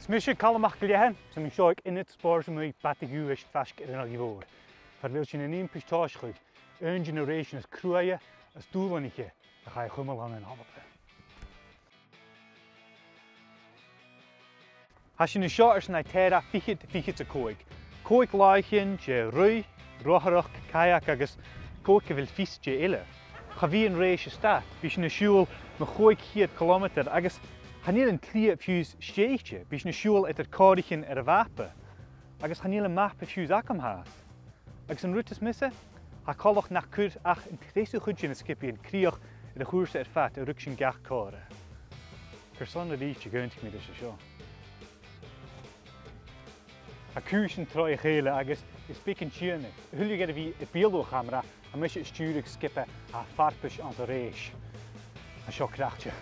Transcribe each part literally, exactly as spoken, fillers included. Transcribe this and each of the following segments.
Is mise Calum MacIllEathain, 's tha mi an seo aig Ionad Spòrs Iomaí Bàta Dhuais faisg air an Aghaidh Mhòr, far a bheil sinn a' dèanamh pìos tòiseachaidh air aon de na rèisean as cruaidhe is dùbhlanaiche a chaidh a chumail ann an Alba. Tha sinn an seo airson Aiteora fichead fichead 's a còig. Còig làithean de ruith, ruathaireachd, kayak agus còig gu bheil fios dè eile. Cha bhi an rèis a-staigh. Bidh sinn a' siubhal mu chòig ceud cilemeatair agus chan eil an t-slighe fiù 's stèidhichte. Bidh sinn a' siubhal eadar còraichean air a' mhapa agus chan eil am mapa fiù 's agam fhathast. Agus an rud as miosa, tha coltach nach cuir ach an treasamh chuid de na sgiobaidhean crìoch air a' chùrsa air fad a' ruigsinn gach comharra. Carson a-rithist a dh'aontaich mi ris an seo? Tha cùisean troimh-a-chèile agus is beag an t-iongnadh. A thuilleadh air a bhith a' bialadh a' chamara, tha mise a' stiùireadh sgioba a tha farpais anns an rèis. Tha seo craicte.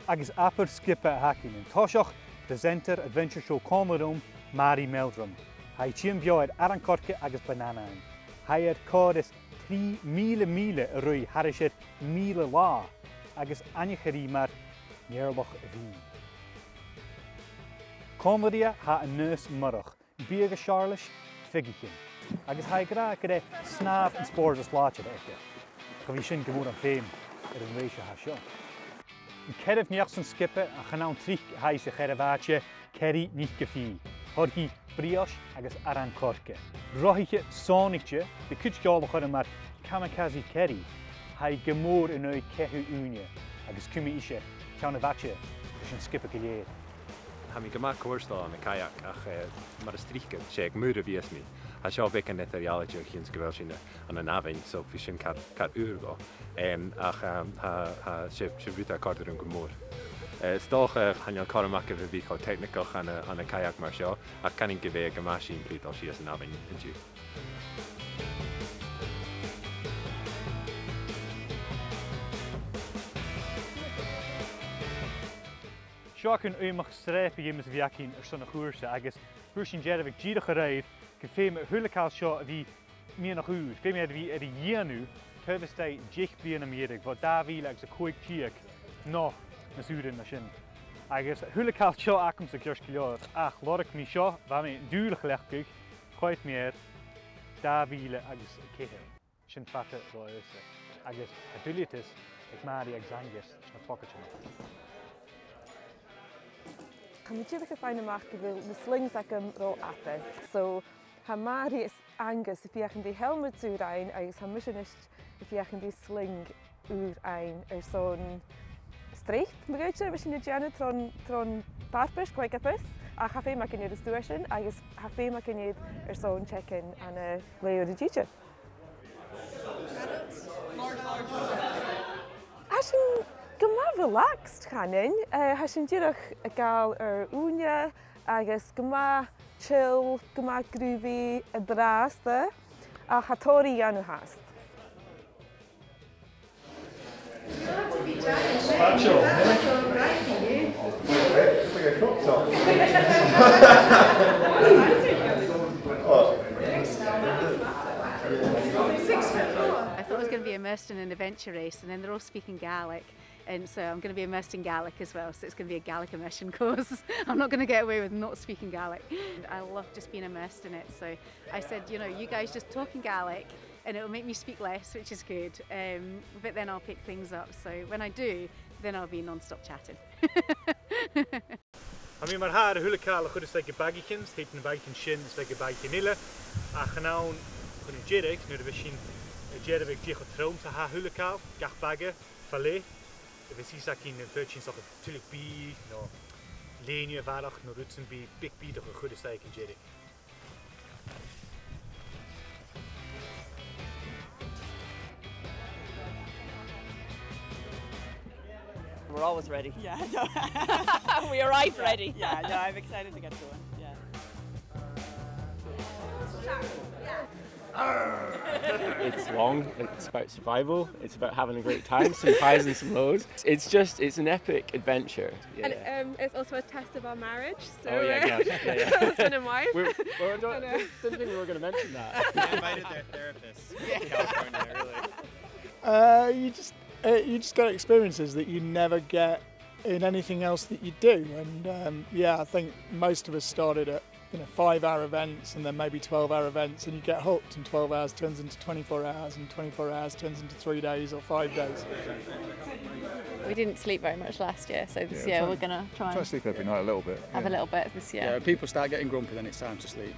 Agus abair sgioba a th' againn an toiseach, The Zenter Adventure Show, còmhla rium, Màiri Meldrum. Tha i a' tighinn beò air aran-coirce agus bananathan. Tha i air còrr is trì mìle mìle a ruith thairis air mìle latha, agus aithnichear i mar Mèirleach a' Bhinn. Còmhla rithe tha Aonghas Moireach, biadh a' Seàrlais, Figeachan. Agus tha i ag ràdh gur e snàmh an spòrs as làidire aice. Cha bhi sin gu mòr am feum air an rèis a tha seo. An ceathramh neach san sgioba, ach chan ann tric a tha i sa cheathramh àite, Kerry NicPhì. Thoirt dhi briois agus aran-coirce. Rothaiche sònraichte, bidh cuid eòlach oirre mar Kamikaze Kerry. Tha i gu mòr an aghaidh caitheamh ùine, agus cumaidh ise ceann a' bhàta leis an sgioba gu lèir. Tha mi gu math comhartail ann an kayak, ach, eh, mar as trice, 's e aig muir a bhios mi. Tha seo beagan eadar-dhealaichte, a chionn 's gu bheil sinn ann an abhainn, so bidh sin car, car ùr dhomh. Em, ach, em, tha, tha, 's e, 's e rud a chòrdas rium gu mòr. Eh, 's dòcha, chan eil cothrom agaibh a bhith cho teicnigeach ann an, ann an kayak mar seo, ach chanainn gu bheil e gu math sìmplidh dol sìos an abhainn an-diugh. Seo agaibh uidheam sreap a dh'fheumas a bhith againn airson a' chùrsa, agus fhuair sinn dearbhadh dìreach a-raoir gum feum a h-uile càil seo a bhith meadhanach ùr. Feumaidh e a bhith air a dhèanamh taobh a-staigh deich bliadhna mu dheireadh, bho dhà mhìle agus a còig deug no nas ùire na sin. Agus a h-uile càil seo agamsa ceart gu leòr, ach lorg mi seo, bha mi an dùil a chleachdadh, choimhead mi air, dà mhìle agus a ceithir. Sin fada ro fhasa. Agus tha duilgheadas aig Màiri agus Angus leis na pocaidean. Tha mi dìreach a' faighinn a-mach gu bheil na slings agam ro fhada. So, tha Màiri is Angus a' feuchainn ri helmet ùr fhaighinn agus tha mise a-nis a' feuchainn ri sling ùr fhaighinn airson streap, ma dh'fhaodte, a bhios sinn a' dèanamh tron, tron fharpais, Quackabus, ach tha feum againn air an stuth sin agus tha feum againn air airson teicheadh ann an leth-uair an dèidh. Tha sinn gu math relaxed, chanainn. Eh, tha sinn dìreach a' gabhail ar ùine agus gu math chill, gu math groovy an-dràsta, ach tha tòrr ri dhèanamh fhathast. I thought I was gonna be immersed in an adventure race, and then they're all speaking Gaelic, and so I'm gonna be immersed in Gaelic as well, so it's gonna be a Gaelic immersion course. I'm not gonna get away with not speaking Gaelic. I love just being immersed in it, so I said, you know, you guys just talk in Gaelic, and it'll make me speak less, which is good. Um, but then I'll pick things up. So when I do, then I'll be non-stop chatting. Tha mi mar-thà air a h-uile càil a chur a-steach gu bagaichean, 's thèid na bagaichean sin a-steach gu bagaichean eile, ach chan ann chun an deiridh, nuair a bhios sinn a' dèanamh dìreach an t-sreath a tha a h-uile càil, gach baga, fa leth, a bhios fios againn an faod sinn 's dòcha tuilleadh bìdh, no lèine a bharrachd, no rud sam bith, beag bìodach a chur a-steach an deiridh. We're always ready. Yeah, no. We arrived ready. Yeah, no, I'm excited to get going. Yeah. It's long, it's about survival, it's about having a great time, some highs and some lows. It's just, it's an epic adventure. Yeah. And, um, it's also a test of our marriage, so, oh, yeah, uh, gosh, yeah, yeah. Husband and wife. We, well, I don't, I know. Didn't, didn't think we were gonna mention that. I invited their therapist in California, really. Uh, you just Uh, you just get experiences that you never get in anything else that you do. And um, yeah, I think most of us started at you know five-hour events and then maybe twelve-hour events, and you get hooked, and twelve hours turns into twenty-four hours, and twenty-four hours turns into three days or five days. We didn't sleep very much last year, so this year we're going to try and sleep every night a little bit. Have a little bit this year. Yeah, when people start getting grumpy, then it's time to sleep.